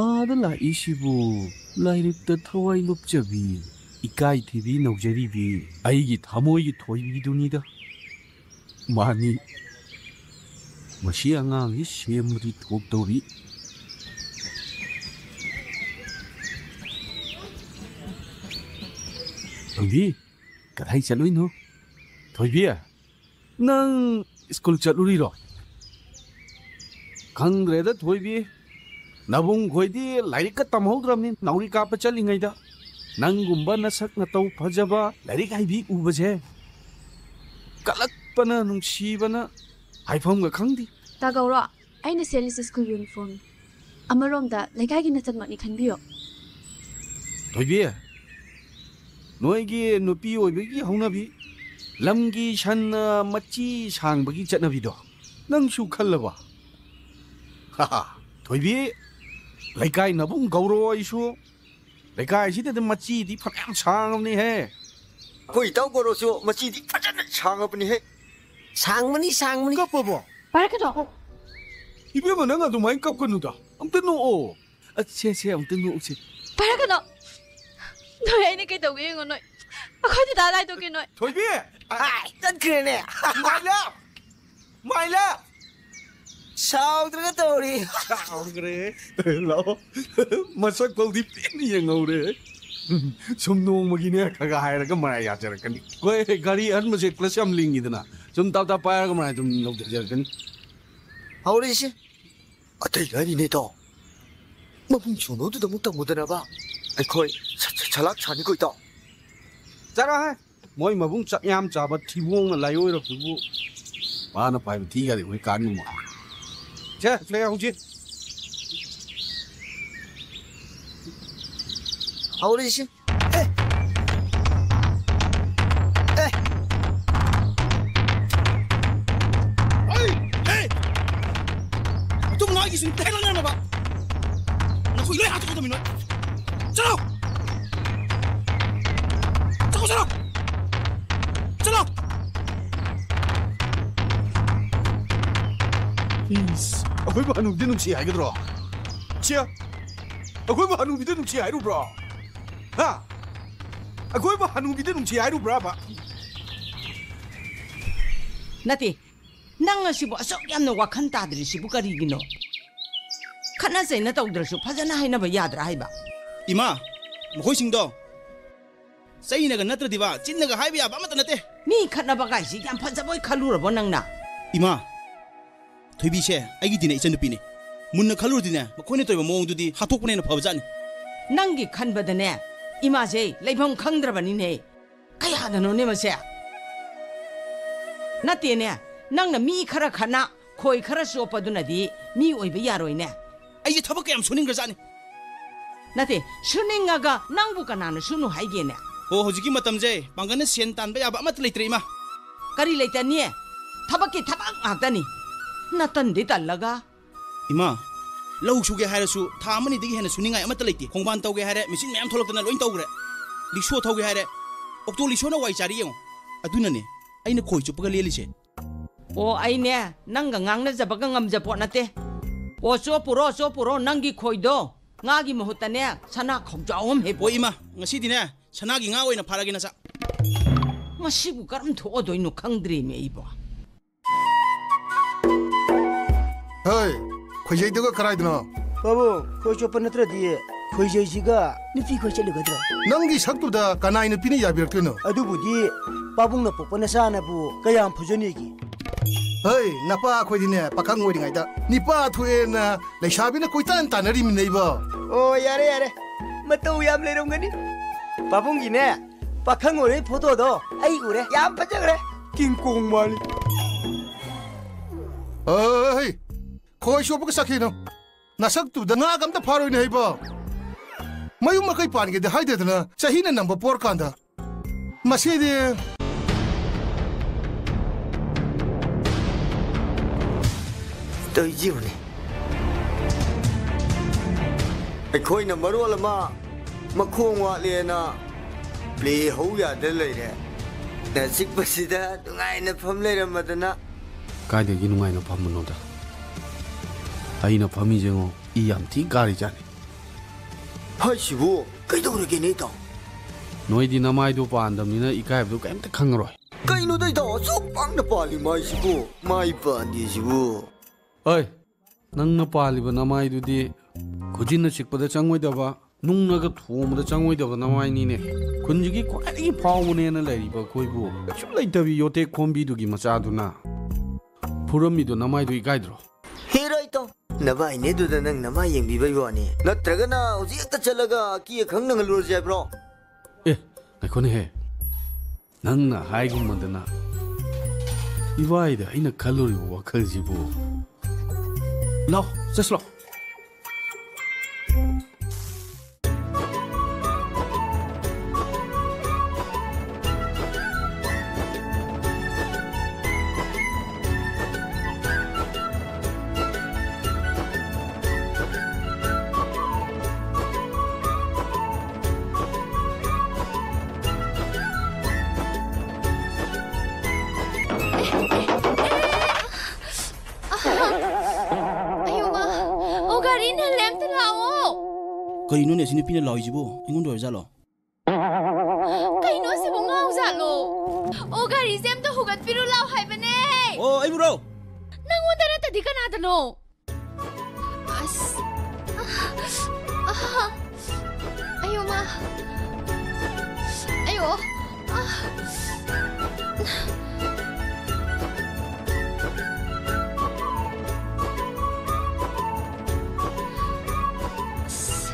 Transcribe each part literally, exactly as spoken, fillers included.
ꯑꯥꯗ ꯂꯥꯛꯏꯁꯤꯕꯨ ꯂꯥꯏꯔꯤꯛꯇ ꯊꯋꯥꯏ ꯂꯨꯞꯆꯕꯤ, ꯏꯀꯥꯏ ꯊꯤꯕꯤ ꯅꯧꯖꯔꯤꯕꯤ ꯑꯩꯒꯤ ꯊꯃꯣꯏꯒꯤ ꯊꯣꯏꯕꯤꯗꯨꯅꯤꯗ꯫ ꯃꯥꯅꯤ, ꯃꯁꯤ ꯑꯉꯥꯡꯁꯤ ꯁꯦꯝꯕꯗꯤ ꯊꯣꯛꯇꯧꯔꯤ꯫ ꯊꯣꯏꯕꯤ, ꯀꯗꯥꯏ ꯆꯠꯂꯨꯏꯅꯣ? ꯊꯣꯏꯕꯤ, ꯅꯪ ꯁ꯭ꯀꯨꯜ ꯆꯠꯂꯨꯔꯤꯔꯣ? ꯈꯪꯗ꯭ꯔꯦꯗ ꯊꯣꯏꯕꯤ, ꯅꯕꯨꯡ ꯈꯣꯏꯗꯤ ꯂꯥꯏꯔꯤꯛꯀ ꯇꯝꯍꯧꯗ꯭ꯔꯕꯅꯤ ꯅꯥꯎꯔꯤ ꯀꯥꯞꯄ ꯆꯠꯂꯤꯉꯩꯗ꯫ ꯅꯪꯒꯨꯝꯕ ꯅꯁꯛ ꯅꯇꯧ ꯐꯖꯕ ꯂꯥꯏꯔꯤꯛ ꯍꯩꯕꯤ ꯎꯕꯁꯦ ꯀꯜꯂꯛꯄꯅ ꯅꯨꯡꯁꯤꯕꯅ ꯍꯥꯏꯐꯝꯒ ꯈꯪꯗꯦ꯫ ꯇꯥꯒꯧꯔꯣ, ꯑꯩꯅ ꯁꯦꯠꯂꯤꯁꯦ ꯁ꯭ꯀꯨꯜ ꯌꯨꯅꯤꯐꯣꯔꯝꯅꯤ꯫ ꯑꯃꯔꯣꯝꯗ ꯂꯩꯀꯥꯏꯒꯤ ꯅꯆꯟꯃꯛꯅꯤ ꯈꯟꯕꯤꯌꯣ꯫ ꯊꯣꯏꯕꯤ, ꯅꯣꯏꯒꯤ ꯅꯨꯄꯤ ꯑꯣꯏꯕꯒꯤ ꯍꯧꯅꯕꯤ, ꯂꯝꯒꯤ ꯁꯟꯅ ꯃꯆꯤ ꯁꯥꯡꯕꯒꯤ ꯆꯠꯅꯕꯤꯗꯣ ꯅꯪꯁꯨ ꯈꯜꯂꯕ? ꯍꯥ ꯍꯥ, ꯊꯣꯏꯕꯤ, ꯂꯩꯀꯥꯏ ꯅꯕꯨꯡ ꯒꯧꯔꯣ ꯑꯩꯁꯨ꯫ ꯂꯩꯀꯥꯏꯁꯤꯗꯗꯤ ꯃꯆꯤꯗꯤ ꯐꯅꯌꯥꯝ ꯁꯥꯡꯉꯕꯅꯤꯍꯦ꯫ ꯑꯩꯈꯣꯏ ꯏꯇꯥꯎ ꯒꯧꯔꯣꯁꯨ ꯃꯆꯤꯗꯤ ꯐꯖꯅ ꯁꯥꯡꯉꯕꯅꯤꯍꯦ꯫ ꯁꯥꯡꯕꯅꯤ, ꯁꯥꯡꯕꯅꯤ꯫ ꯀꯞꯄꯕꯣ? ꯄꯥꯏꯔꯛꯀꯅꯣ꯫ ꯏꯕꯦꯝꯃ, ꯅꯪ ꯑꯗꯨꯃꯥꯏꯅ ꯀꯞꯀꯅꯨꯗ꯫ ꯑꯝꯇ ꯅꯣꯛꯑꯣ꯫ ꯑ, ꯁꯦ, ꯁꯦ, ꯑꯝꯇ ꯅꯣꯛꯁꯦ꯫ ꯄꯥꯏꯔꯛꯀꯅꯣ꯫ ꯅꯣꯏ ꯑꯩꯅ ꯀꯩꯗꯧꯒꯦ ꯌꯦꯡꯉꯣ ꯅꯣꯏ꯫ ꯑꯩꯈꯣꯏ ꯗꯗꯥ ꯂꯥꯏꯗꯣꯛꯀꯦ ꯅꯣꯏ꯫ ꯊꯣꯏꯕꯤ! ꯑꯥꯏ, ꯆꯠꯈ꯭ꯔꯦꯅꯦ꯫ ꯃꯥꯏꯂꯥ! ꯃꯥꯏꯂꯥ! ꯁꯥꯎꯗ꯭ꯔꯒ ꯇꯧꯔꯤ꯫ ꯁꯥꯎꯈ꯭ꯔꯦ꯫ ꯂꯥꯛꯑꯣ꯫ ꯃꯁꯛ ꯐꯥꯎꯗꯤ ꯄꯦꯟꯅ ꯌꯦꯡꯍꯧꯔꯦ꯫ ꯁꯨꯝ ꯅꯣꯡꯃꯒꯤꯅꯦ ꯈꯔ ꯈꯔ ꯍꯥꯏꯔꯒ ꯃꯔꯥꯏ ꯌꯥꯖꯔꯛꯀꯅꯤ꯫ ꯍꯣꯏ, ꯒꯥꯔꯤ ꯑꯍꯟꯕꯁꯦ clutch ꯌꯥꯝ ꯂꯤꯡꯉꯤꯗꯅ꯫ ꯁꯨꯝ ꯇꯥꯞ ꯇꯥꯞ ꯄꯥꯏꯔꯒ ꯃꯔꯥꯏ ꯑꯗꯨꯝ ꯂꯧꯊꯖꯔꯛꯀꯅꯤ꯫ ꯍꯧꯔꯛꯏꯁꯦ꯫ ꯑꯇꯩ ꯂꯥꯏꯔꯤꯅꯦ ꯏꯇꯥꯎ꯫ ꯃꯕꯨꯡ ꯁꯣꯟꯅꯧꯗꯨꯗ ꯑꯃꯨꯛ ꯇꯝꯃꯨꯗꯅꯕ꯫ ꯑꯩꯈꯣꯏ ꯁ-, ꯁ-, ꯁꯂꯥꯛ ꯁꯥꯅꯤꯀꯣ ꯏꯇꯥꯎ꯫ ꯆꯠꯂꯣꯍꯦ꯫ ꯃꯣꯏ ꯃꯕꯨꯡ ꯆꯥꯛ ꯌꯥꯝ ꯆꯥꯕ ꯊꯤꯕꯣꯡꯅ ꯂꯥꯏꯑꯣꯏꯔꯛꯇꯨꯕꯨ꯫ ꯃꯥꯅ ꯄꯥꯏꯕ ꯊꯤꯒꯗꯤ ꯑꯩꯈꯣꯏ ꯀꯥꯟ ꯉꯝꯃꯣꯏ꯫ ꯁꯦ, ꯂꯩꯍꯧꯁꯤ꯫ ꯍꯧꯔꯛꯏꯁꯤ꯫ ꯑꯦ! ꯑꯦ! ꯑꯩ! ꯑꯦ! ꯑꯗꯨꯝ ꯅꯣꯏꯒꯤꯁꯤꯡ ꯇꯍꯦꯛꯂꯛꯅꯅꯕ! ꯅꯈꯣꯏ ꯂꯣꯏ ꯍꯥꯠꯇꯣꯛꯀꯗꯕꯅꯤ ꯅꯣꯏ! ꯆꯠꯂꯣ! ꯆꯠꯂꯣ, ꯆꯠꯂꯣ! ꯆꯠꯂꯣ! ꯏꯁ, ꯑꯩꯈꯣꯏꯕꯨ ꯍꯅꯨꯕꯤꯗ ꯅꯨꯡꯁꯤ ꯍꯥꯏꯒꯗ꯭ꯔꯣ? ꯁꯦ, ꯑꯩꯈꯣꯏꯕꯨ ꯍꯅꯨꯕꯤꯗ ꯅꯨꯡꯁꯤ ꯍꯥꯏꯔꯨꯕ꯭ꯔꯣ? ꯍꯥ? ꯑꯩꯈꯣꯏꯕꯨ ꯍꯅꯨꯕꯤꯗ ꯅꯨꯡꯁꯤ ꯍꯥꯏꯔꯨꯕ꯭ꯔꯕ? ꯅꯠꯇꯦ, ꯅꯪ ꯑꯁꯤꯕꯨ ꯑꯁꯨꯛ ꯌꯥꯝꯅ ꯋꯥꯈꯜ ꯇꯥꯗ꯭ꯔꯤꯁꯤꯕꯨ ꯀꯔꯤꯒꯤꯅꯣ? ꯈꯠꯅ ꯆꯩꯅ ꯇꯧꯗ꯭ꯔꯁꯨ ꯐꯖꯅ ꯍꯥꯏꯅꯕ ꯌꯥꯗ꯭ꯔꯥ ꯍꯥꯏꯕ? ꯏꯃꯥ, ꯃꯈꯣꯏꯁꯤꯡꯗꯣ ꯆꯩꯅꯒ ꯅꯠꯇ꯭ꯔꯗꯤꯕ, ꯆꯤꯟꯅꯒ ꯍꯥꯏꯕ ꯌꯥꯕ ꯑꯃꯠꯇ ꯅꯠꯇꯦ꯫ ꯃꯤ ꯈꯠꯅꯕ ꯀꯥꯏꯁꯤ ꯌꯥꯝ ꯐꯖꯕꯣꯏ ꯈꯜꯂꯨꯔꯕꯣ ꯅꯪꯅ? ꯏꯃꯥ, ꯊꯣꯏꯕꯤꯁꯦ ꯑꯩꯒꯤꯗꯤꯅꯦ ꯏꯆꯟꯅꯨꯄꯤꯅꯦ꯫ ꯃꯨꯟꯅ ꯈꯜꯂꯨꯔꯗꯤꯅꯦ, ꯃꯈꯣꯏꯅ ꯇꯧꯔꯤꯕ ꯃꯑꯣꯡꯗꯨꯗꯤ ꯍꯥꯠꯇꯣꯛꯄꯅ ꯍꯦꯟꯅ ꯐꯕꯖꯥꯠꯅꯤ꯫ ꯅꯪꯒꯤ ꯈꯟꯕꯗꯅꯦ, ꯏꯃꯥꯁꯦ ꯂꯩꯐꯝ ꯈꯪꯗ꯭ꯔꯕꯅꯤꯅꯦ꯫ ꯀꯌꯥꯗꯅꯣꯅꯦ ꯃꯁꯦ? ꯅꯠꯇꯦꯅꯦ, ꯅꯪꯅ ꯃꯤ ꯈꯔ ꯈꯠꯅ, ꯈꯣꯏ ꯈꯔ ꯆꯣꯞꯄꯗꯨꯅꯗꯤ ꯃꯤ ꯑꯣꯏꯕ ꯌꯥꯔꯣꯏꯅꯦ꯫ ꯑꯩꯁꯦ ꯊꯕꯛ ꯀꯌꯥꯝ ꯁꯨꯅꯤꯡꯈ꯭ꯔꯖꯥꯠꯅꯤ꯫ ꯅꯠꯇꯦ, ꯁꯨꯅꯤꯡꯉꯒ ꯅꯪꯕꯨ ꯀꯅꯥꯅ ꯁꯨꯅꯨ ꯍꯥꯏꯒꯦꯅꯦ? ꯑꯣ, ꯍꯧꯖꯤꯛꯀꯤ ꯃꯇꯝꯁꯦ ꯄꯥꯡꯒꯜꯅ ꯁꯦꯟ ꯇꯥꯟꯕ ꯌꯥꯕ ꯑꯃꯠꯇ ꯂꯩꯇ꯭ꯔꯦ, ꯏꯃꯥ꯫ ꯀꯔꯤ ꯂꯩꯇꯅꯤ? ꯊꯕꯛꯀꯤ ꯊꯕꯛ ꯉꯥꯛꯇꯅꯤ꯫ ꯅꯇꯟꯗꯤ ꯇꯜꯂꯒ꯫ ꯏꯃꯥ, ꯂꯧ ꯁꯨꯒꯦ ꯍꯥꯏꯔꯁꯨ ꯊꯥ ꯑꯃꯅꯤꯗꯒꯤ ꯍꯦꯟꯅ ꯁꯨꯅꯤꯡꯉꯥꯏ ꯑꯃꯠꯇ ꯂꯩꯇꯦ꯫ ꯈꯣꯡꯕꯥꯟ ꯇꯧꯒꯦ ꯍꯥꯏꯔꯦ, ꯃꯦꯆꯤꯟ ꯃꯌꯥꯝ ꯊꯣꯛꯂꯛꯇꯅ ꯂꯣꯏ ꯇꯧꯈ꯭ꯔꯦ꯫ ꯔꯤꯛꯁꯣ ꯊꯧꯒꯦ ꯍꯥꯏꯔꯦ, ꯑꯣꯛꯇꯣ ꯔꯤꯛꯁꯣꯅ ꯋꯥꯏ ꯆꯥꯔꯤ ꯌꯦꯡꯉꯣ꯫ ꯑꯗꯨꯅꯅꯦ ꯑꯩꯅ ꯈꯣꯏ ꯆꯨꯞꯄꯒ ꯂꯦꯜꯂꯤꯁꯦ꯫ ꯑꯣ, ꯑꯩꯅꯦ ꯅꯪꯒ ꯉꯥꯡꯅꯖꯕꯒ ꯉꯝꯖꯄꯣꯠ ꯅꯠꯇꯦ꯫ ꯑꯣ, ꯆꯣꯞꯄꯨꯔꯣ, ꯆꯣꯞꯄꯨꯔꯣ, ꯅꯪꯒꯤ ꯈꯣꯏꯗꯣ ꯉꯥꯒꯤ ꯃꯍꯨꯠꯇꯅꯦ ꯁꯅꯥ ꯈꯧꯖꯥꯎ ꯑꯃ ꯍꯦꯛ꯫ ꯍꯣꯏ ꯏꯃꯥ, ꯉꯁꯤꯗꯤꯅꯦ ꯁꯅꯥꯒꯤ ꯉꯥ ꯑꯣꯏꯅ ꯐꯥꯔꯒꯦ ꯅꯆꯥ꯫ ꯃꯁꯤꯕꯨ ꯀꯔꯝ ꯊꯣꯛꯑꯗꯣꯏꯅꯣ ꯈꯪꯗ꯭ꯔꯦꯃꯤ ꯑꯩꯕꯣ꯫ ꯍꯣꯏ, ꯈꯣꯏꯖꯩꯗꯨꯒ ꯀꯔꯥꯏꯗꯅꯣ? ꯄꯥꯕꯨꯡ, ꯈꯣꯏ ꯆꯣꯞꯄ ꯅꯠꯇ꯭ꯔꯗꯤ ꯈꯣꯏꯖꯩꯁꯤꯒ ꯅꯨꯄꯤ ꯈꯣꯏ ꯆꯠꯂꯨꯒꯗ꯭ꯔꯣ? ꯅꯪꯒꯤ ꯁꯛꯇꯨꯗ ꯀꯅꯥꯏ ꯅꯨꯄꯤꯅ ꯌꯥꯕꯤꯔꯛꯇꯣꯏꯅꯣ? ꯑꯗꯨꯕꯨꯗꯤ ꯄꯥꯕꯨꯡꯅ ꯄꯣꯛꯄ ꯅꯆꯥꯅꯕꯨ ꯀꯌꯥꯝ ꯐꯖꯅꯤꯒꯦ? ꯍꯩ, ꯅꯄꯥ ꯑꯩꯈꯣꯏꯗꯤꯅꯦ, ꯄꯥꯈꯪ ꯑꯣꯏꯔꯤꯉꯩꯗ ꯅꯤꯄꯥ ꯊꯣꯛꯑꯦꯅ ꯂꯩꯁꯥꯕꯤꯅ ꯀꯣꯏꯇꯥꯟ ꯇꯥꯟꯅꯔꯤꯃꯤꯅꯦ ꯏꯕꯣ꯫ ꯑꯣ, ꯌꯥꯔꯦ, ꯌꯥꯔꯦ꯫ ꯃꯇꯧ ꯌꯥꯝ ꯂꯩꯔꯝꯒꯅꯤ꯫ ꯄꯥꯕꯨꯡꯒꯤꯅꯦ, ꯄꯥꯈꯪ ꯑꯣꯏꯔꯤꯉꯩ ꯐꯣꯇꯣꯗꯣ ꯑꯩ ꯎꯔꯦ꯫ ꯌꯥꯝ ꯐꯖꯈ꯭ꯔꯦ꯫ ꯀꯤꯡ ꯀꯣꯡ ꯃꯥꯜꯂꯤ꯫ ꯍꯩ, ꯈꯣꯏ ꯆꯣꯞꯄꯒ ꯆꯠꯈꯤꯅꯣ꯫ ꯅꯁꯛꯇꯨꯗ ꯉꯥꯒ ꯑꯝꯇ ꯐꯥꯔꯣꯏꯅꯦ ꯍꯩꯕꯣ꯫ ꯃꯌꯨꯝ ꯃꯀꯩ ꯄꯥꯟꯒꯦꯗꯤ ꯍꯥꯏꯗꯦꯗꯅ ꯆꯍꯤꯅ ꯅꯝꯕ ꯄꯣꯔꯀꯥꯟꯗ꯫ ꯃꯁꯤꯗꯤ꯫ ꯇꯧꯏꯁꯤ ꯌꯦꯡꯉꯨꯅꯦ꯫ ꯑꯩꯈꯣꯏꯅ ꯃꯔꯣꯜ ꯑꯃ ꯃꯈꯣꯡ ꯋꯥꯠꯂꯦꯅ ꯄ꯭ꯂꯦ ꯍꯧ ꯌꯥꯗ ꯂꯩꯔꯦ꯫ ꯅꯆꯤꯛꯄꯁꯤꯗ ꯅꯨꯡꯉꯥꯏꯅ ꯐꯝ ꯂꯩꯔꯝꯃꯗꯅ꯫ ꯀꯥꯏꯗꯒꯤ ꯅꯨꯡꯉꯥꯏꯅ ꯐꯝꯕꯅꯣꯗ? ꯑꯩꯅ ꯐꯝꯃꯤꯁꯦ ꯌꯦꯡꯉꯣ, ꯏ ꯌꯥꯝ ꯊꯤ ꯀꯥꯔꯤꯖꯥꯠꯅꯤ꯫ ꯍꯥꯏꯁꯤꯕꯨ ꯀꯩꯗꯧꯔꯒꯦꯅꯦ, ꯏꯇꯥꯎ? ꯅꯣꯏꯗꯤ ꯅꯃꯥꯏꯗꯣ ꯄꯥꯟꯗꯕꯅꯤꯅ ꯏꯀꯥꯏꯕꯗꯣ ꯀꯩꯝꯇ ꯈꯪꯉꯔꯣꯏ꯫ ꯀꯩꯅꯣꯗ, ꯏꯇꯥꯎ, ꯑꯁꯨꯛ ꯄꯥꯛꯅ ꯄꯥꯜꯂꯤ ꯃꯥꯏꯁꯤꯕꯨ? ꯃꯥꯏ ꯄꯥꯟꯗꯦ ꯁꯤꯕꯨ꯫ ꯍꯣꯏ, ꯅꯪꯅ ꯄꯥꯜꯂꯤꯕ ꯅꯃꯥꯏꯗꯨꯗꯤ ꯈꯨꯖꯤꯟꯅ ꯆꯤꯛꯄꯗ ꯆꯪꯉꯣꯏꯗꯕ, ꯅꯨꯡꯅꯒ ꯊꯣꯝꯕꯗ ꯆꯪꯉꯣꯏꯗꯕ ꯅꯃꯥꯏꯅꯤꯅꯦ꯫ ꯈꯨꯟꯁꯤꯒꯤ ꯈ꯭ꯋꯥꯏꯗꯒꯤ ꯐꯥꯎꯕꯅꯦꯅ ꯂꯩꯔꯤꯕ ꯑꯩꯈꯣꯏꯕꯨ ꯀꯩꯁꯨ ꯂꯩꯇꯕꯤ ꯌꯣꯠꯊꯦꯛ ꯈꯣꯝꯕꯤꯗꯨꯒꯤ ꯃꯆꯥꯗꯨꯅ ꯐꯨꯔꯝꯃꯤꯗꯣ ꯅꯃꯥꯏꯗꯣ ꯏꯀꯥꯏꯗ꯭ꯔꯣ? ꯍꯦꯔꯥ ꯏꯇꯥꯎ, ꯅꯕꯥꯏꯅꯦ ꯑꯗꯨꯗ ꯅꯪ ꯅꯃꯥꯏ ꯌꯦꯡꯕꯤꯕꯩ ꯋꯥꯅꯤ꯫ ꯅꯠꯇ꯭ꯔꯒꯅ ꯍꯧꯖꯤꯛ ꯍꯦꯛꯇ ꯆꯠꯂꯒ ꯑꯀꯤ ꯑꯈꯪ ꯅꯪꯍꯜꯂꯨꯔꯁꯦ ꯍꯥꯏꯕ꯭ꯔꯣ? ꯑꯦ, ꯉꯥꯏꯈꯣꯅꯦꯍꯦ꯫ ꯅꯪꯅ ꯍꯥꯏꯒꯨꯝꯕꯗꯅ ꯏꯕꯥꯏꯗ ꯑꯩꯅ ꯈꯜꯂꯨꯔꯤꯕ ꯋꯥꯈꯜꯁꯤꯕꯨ꯫ ꯂꯥꯎ, ꯆꯠꯁꯤ ꯂꯥꯎ꯫ ꯑꯌꯣ ꯃꯥ! ꯑꯣ, ꯒꯥꯔꯤ ꯅꯜꯂꯦ, ꯑꯝꯇ ꯂꯥꯛꯑꯣ꯫ ꯀꯩꯅꯣꯅꯦ ꯑꯁꯤ ꯅꯨꯄꯤꯅ ꯂꯥꯎꯔꯤꯁꯤꯕꯨ? ꯑꯩꯉꯣꯟꯗ ꯑꯣꯏꯔꯖꯥꯠꯂꯣ? ꯀꯩꯅꯣ ꯁꯤꯕꯨ, ꯉꯥꯎꯖꯥꯠꯂꯣ? ꯑꯣ, ꯒꯥꯔꯤꯁꯦ ꯑꯝꯇ ꯍꯨꯒꯠꯄꯤꯔꯨ ꯂꯥꯎ ꯍꯥꯏꯕꯅꯦ꯫ ꯑꯣ, ꯑꯩꯕꯨꯔꯣ? ꯅꯪꯉꯣꯟꯗ ꯅꯠꯇꯗꯤ ꯀꯅꯥꯗꯅꯣ? ꯑꯁ꯫ ꯑꯥ, ꯑꯥ, ꯑꯌꯣ ꯃꯥ꯫ ꯑꯌꯣ꯫ ꯑꯥ꯫ ꯑꯁ꯫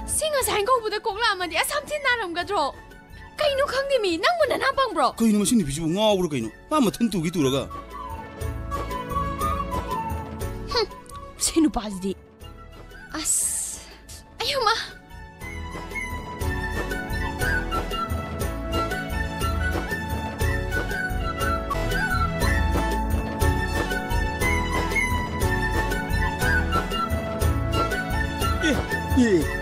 ꯁꯤ ꯉꯁꯥꯏ ꯀꯧꯕꯗ ꯀꯣꯛ ꯂꯥꯛꯑꯝꯃꯗꯤ ꯑꯁꯝ ꯊꯤ ꯅꯥꯔꯝꯒꯗ꯭ꯔꯣ? ꯀꯩꯅꯣ ꯈꯪꯗꯦ ꯃꯤ, ꯅꯪꯕꯨ ꯅꯅꯥ ꯄꯪꯕ꯭ꯔꯣ? ꯀꯩꯅꯣ ꯃꯁꯤ ꯅꯨꯄꯤꯁꯤꯕꯨ ꯉꯥꯎꯕ꯭ꯔꯥ ꯀꯩꯅꯣ? ꯃꯥ ꯃꯊꯟ ꯇꯨꯒꯤ ꯇꯨꯔꯒ꯫ ꯍꯨꯝ, ꯁꯤ ꯅꯨꯄꯥꯁꯤꯗꯤ꯫ ꯑꯁ, ꯑꯌꯣ ꯃꯥ꯫ ꯑꯦ, ꯑꯦ꯫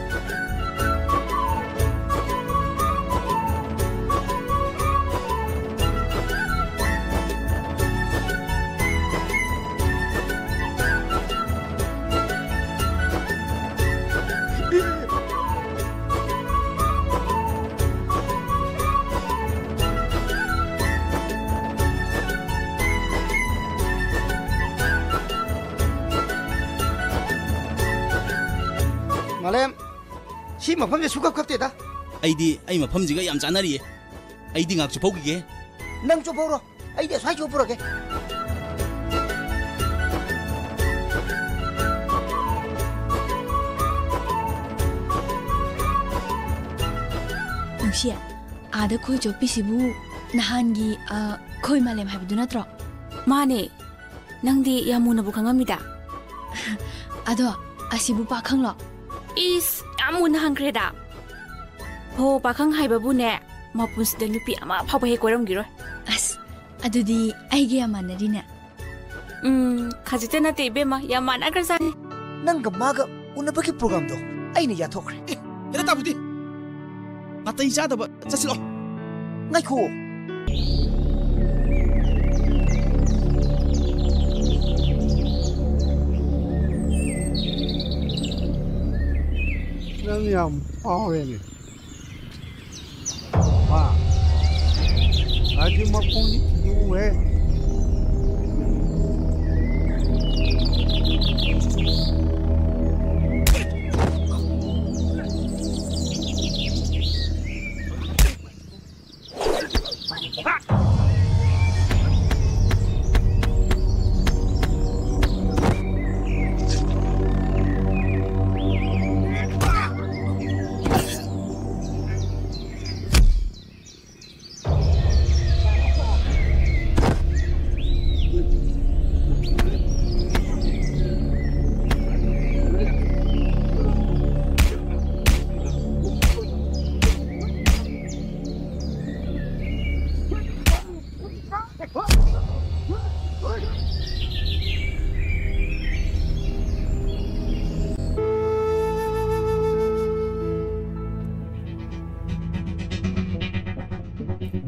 ꯃꯥꯂꯦꯝ, ꯁꯤ ꯃꯐꯝꯁꯦ ꯁꯨꯡꯀꯞ ꯀꯞꯇꯦꯗ꯫ ꯑꯩꯗꯤ ꯑꯩ ꯃꯐꯝꯁꯤꯒ ꯌꯥꯝ ꯆꯥꯟꯅꯔꯤꯌꯦ꯫ ꯑꯩꯗꯤ ꯉꯥꯏꯍꯥꯛ ꯆꯨꯞꯍꯧꯈꯤꯒꯦ꯫ ꯅꯪ ꯆꯨꯞꯍꯧꯔꯣ, ꯑꯩꯗꯤ ꯑꯁ꯭ꯋꯥꯏ ꯆꯨꯞꯄꯨꯔꯒꯦ꯫ ꯅꯨꯡꯁꯤ, ꯑꯥꯗ ꯈꯣꯏ ꯆꯣꯞꯄꯤꯁꯤꯕꯨ ꯅꯍꯥꯟꯒꯤ, ꯑ, ꯈꯣꯏ ꯃꯥꯂꯦꯝ ꯍꯥꯏꯕꯗꯨ ꯅꯠꯇ꯭ꯔꯣ? ꯃꯥꯅꯦ꯫ ꯅꯪꯗꯤ ꯌꯥꯝ ꯃꯨꯟꯅꯕꯨ ꯈꯪꯉꯝꯃꯤꯗ꯫ ꯑꯗꯣ, ꯑꯁꯤꯕꯨ ꯄꯥꯈꯪꯂꯣ? ꯏꯁ, ꯌꯥꯝ ꯃꯨꯟꯅ ꯍꯪꯈ꯭ꯔꯦꯗ꯫ ꯍꯣ, ꯄꯥꯈꯪ ꯍꯥꯏꯕꯕꯨꯅꯦ, ꯃꯄꯨꯟꯁꯤꯗ ꯅꯨꯄꯤ ꯑꯃ ꯐꯥꯎꯕ ꯍꯦꯛ ꯀꯣꯏꯔꯝꯈꯤꯔꯣꯏ꯫ ꯑꯁ, ꯑꯗꯨꯗꯤ ꯑꯩꯒ ꯌꯥꯝ ꯃꯥꯟꯅꯔꯤꯅꯦ꯫ ꯎꯝ, ꯈꯖꯤꯛꯇ ꯅꯠꯇꯦ ꯏꯕꯦꯝꯃ, ꯌꯥꯝ ꯃꯥꯟꯅꯈ꯭ꯔꯖꯥꯠꯅꯤ꯫ ꯅꯪꯒ ꯃꯥꯒ ꯎꯅꯕꯒꯤ ꯄ꯭ꯔꯣꯒ꯭ꯔꯥꯝꯗꯣ ꯑꯩꯅ ꯌꯥꯊꯣꯛꯈ꯭ꯔꯦ꯫ ꯑꯦ, ꯍꯦꯔꯥ ꯇꯥꯕꯨꯗꯤ! ꯅꯥꯇꯩ ꯆꯥꯗꯕ, ꯆꯠꯁꯤꯜꯂꯣ꯫ ꯉꯥꯏꯈꯣ꯫ ꯅꯪ ꯌꯥꯝ ꯐꯥꯎꯔꯦꯅꯦ꯫ ꯋꯥ꯫ ꯑꯗꯨ ꯃꯈꯣꯡꯗꯤ ꯊꯤꯖꯤꯜꯂꯨꯍꯦ꯫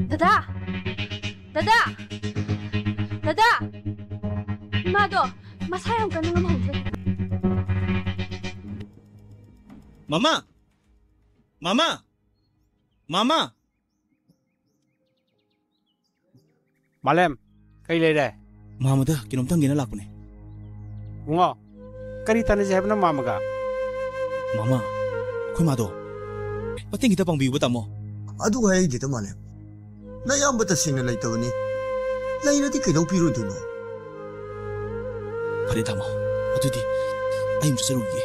ꯗꯗꯥ! ꯗꯗꯥ! ꯗꯗꯥ! ꯏꯃꯥꯗꯣ ꯃꯁꯥ ꯌꯥꯝ ꯀꯟꯅ ꯉꯝꯍꯧꯗ꯭ꯔꯦ꯫ ꯃꯃꯥ! ꯃꯃꯥ! ꯃꯃꯥ! ꯃꯥꯂꯦꯝ, ꯀꯩ ꯂꯩꯔꯦ? ꯃꯥꯃꯗ ꯀꯩꯅꯣꯝꯇ ꯍꯪꯒꯦꯅ ꯂꯥꯛꯄꯅꯦ꯫ ꯏꯕꯨꯡꯉꯣ, ꯀꯔꯤ ꯇꯥꯟꯅꯁꯦ ꯍꯥꯏꯕꯅꯣ ꯃꯥꯃꯒ? ꯃꯥꯃ, ꯑꯩꯈꯣꯏ ꯃꯥꯗꯣ ꯃꯇꯦꯡ ꯈꯤꯇ ꯄꯥꯡꯕꯤꯌꯨꯕ, ꯇꯥꯃꯣ꯫ ꯑꯗꯨ ꯍꯥꯏꯗꯦꯗ, ꯃꯥꯂꯦꯝ꯫ ꯅꯌꯥꯝꯕ ꯇꯁꯦꯡꯅ ꯂꯩꯇꯕꯅꯤ꯫ ꯂꯩꯔꯗꯤ ꯀꯩꯗꯧ ꯄꯤꯔꯣꯏꯗꯣꯏꯅꯣ? ꯐꯔꯦ, ꯇꯥꯃꯣ꯫ ꯑꯗꯨꯗꯤ ꯑꯩ ꯑꯃꯨꯛ ꯆꯠꯆꯔꯨꯈꯤꯒꯦ꯫